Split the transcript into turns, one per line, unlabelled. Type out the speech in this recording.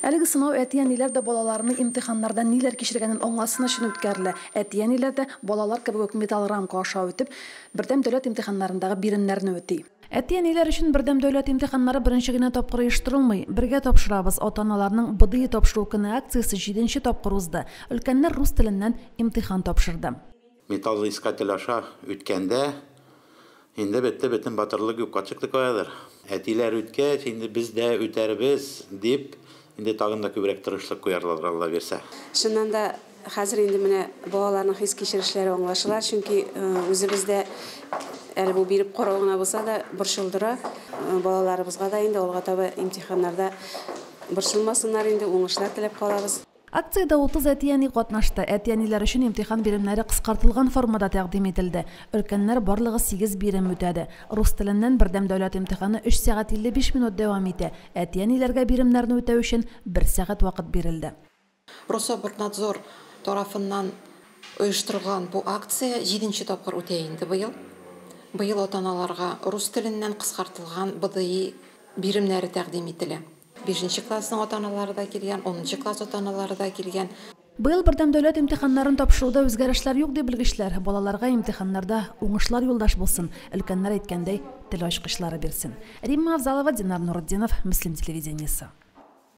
Әлеге сынау әти-әниләр дә балаларының имтиханнарда ниләр кичергәнен аңласын өчен үткәрелә. Әти-әниләр дә балалар кебек үк металл рамка аша үтеп, бердәм дәүләт имтиханнарындагы биремнәрне үти. Әти-әниләр өчен бердәм дәүләт имтиханнары беренче генә тапкыр оештырылмый. Бергә тапшырабыз. Ата-аналарның БДИ тапшыру көне акциясе җиденче тапкыр узды. Өлкәннәр рус теленнән имтихан тапшырды.
Металлоискатель аша үткәндә инде бетте, бөтен батырлык юкка чыкты каядыр. Әтиләр үткәч, инде без дә үтәрбез дип, инде тагын да күбрәк тырышлык куярлар, Алла бирсә.
Чыннан да, хәзер инде менә балаларның хис-кичерешләре аңлашыла, чөнки үзебез дә әле бу биреп карау гына булса да борчылдыра. Балаларыбызга да инде алга таба имтиханнарда борчылмасыннар инде, уңышлар теләп калабыз.
Акциядә 30 әти-әни катнашты. Әти-әниләр өчен имтихан биремнәре кыскартылган формада тәкъдим ителде. Өлкәннәр барлыгы 8 бирем үтәде. Рус теленнән бердәм дәүләт имтиханы 3 сәгать 55 минут дәвам итә. Әти-әниләргә биремнәрне үтәү өчен 1 сәгать вакыт бирелде.
Рособрнадзор тарафыннан оештырылган бу акция 7нче тапкыр үтә инде быел. Быел ата-аналарга рус теленнән кыскартылган БДИ биремнәре тәкъдим ителә. 5нче классның ата-аналары да килгән, 10нчы класс ата-аналары да килгән.
Быел бердәм дәүләт имтиханнарын тапшыруда үзгәрешләр юк, ди белгечләр. Балаларга имтиханнарда уңышлар юлдаш булсын, өлкәннәр әйткәндәй, тел ачкычлары бирсен. Римма Авзалова, Динар Нурутдинов, Мөслим телевидениесе.